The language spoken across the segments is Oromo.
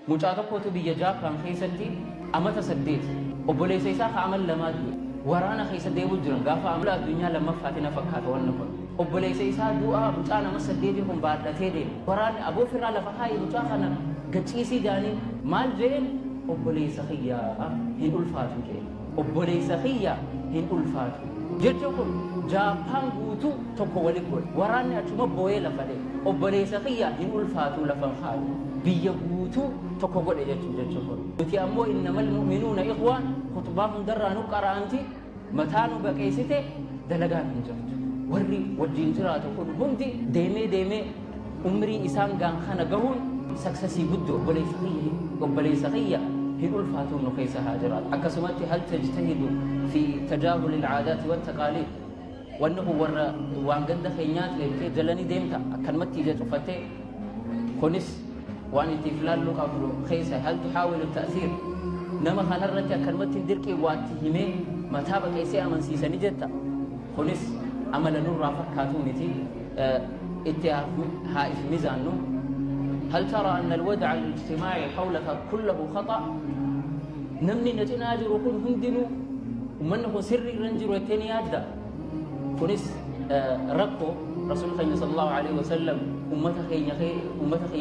Mucaa tokkotu biyya Jaappaan keessatti amata 8 obboleessa isaa ka amal 2 du'e. Waraana keessa deemuu jiran gaafa amala addunyaa lammaffaati na fakkaata wanni kun. Obboleessa isaa du'aa mucaa nama 8 kun baadhatee deema. Waraanni aboofirraa lafa kaa'i mucaa kana gachiisii jaanii maal jeen obboleessa kiyyaa hin ulfaatu jeen. Obboleessa kiyyaa hin ulfaatu. Jechuun kun Jaappaan guutuu tokko waliin godhe. Waraanni achuma boo'ee lafa dhee. Obboleessa kiyyaa hin ulfaatu lafa kaa'i. Biyya guutuu tokko godhe jechuun kun. Nuti ammoo innamal mu'minuuna ikhwaan khutbaa hundarraa nu qara'anti mataa nu baqeessite dalagaan hin jirtu. Warri wajjin jiraatu kun hundi deemee deemee umrii isaan gaan kana gahuun saksasii guddoo obboleessa kiyya hin ulfaatu nu keessa haa jiraatu. Akkasumatti hal tajtahidu fi tajaahuli alcaadaati wattaqaaliid wanni kun warra waan ganda keenyaa ta'e jalanii deemta akkanumatti ija cufattee kunis waan itti ilaalluu qabnu keessa hal tuxaawilu ta'siir nama kanarratti akkanumatti dirqii waatti himee mataa baqeessee amansiisanii jetta kunis amala nurraa fakkaatu miti itti haa if mizaannu. هل ترى أن الوضع الاجتماعي حولك كله خطأ؟ نمني نجنا أجر كل هندنو ومنه سري رنجر والتاني أدى كنس رقو رسول الله صلى الله عليه وسلم أمتك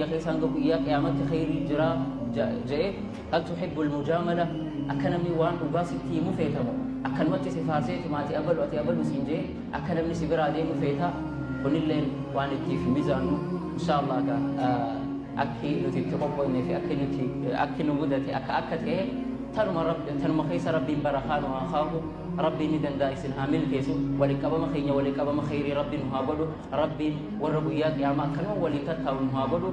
يا خي سانقك إياك يا أمتك خير جرا جاء. هل تحب المجاملة؟ أكنمني وان أقاسي مفيتهم أكنمتي سفارسيت ما تقبل وتقبل مسنجي أكنمني سبرا دي مفيتها كن الليل وان في ميزانه إن شاء الله أكي نتي تقبلني في أكي نتي أكي نمودتي أك أكته تنم رب تنم خيس ربي برخان وأخاه ربي ندن دايس هامل كيسو ولك أبا مخيني ولك أبا مخيري ربي نهابلو ربي ورب إياك يا ما كانوا ولي تتاو نهابلو.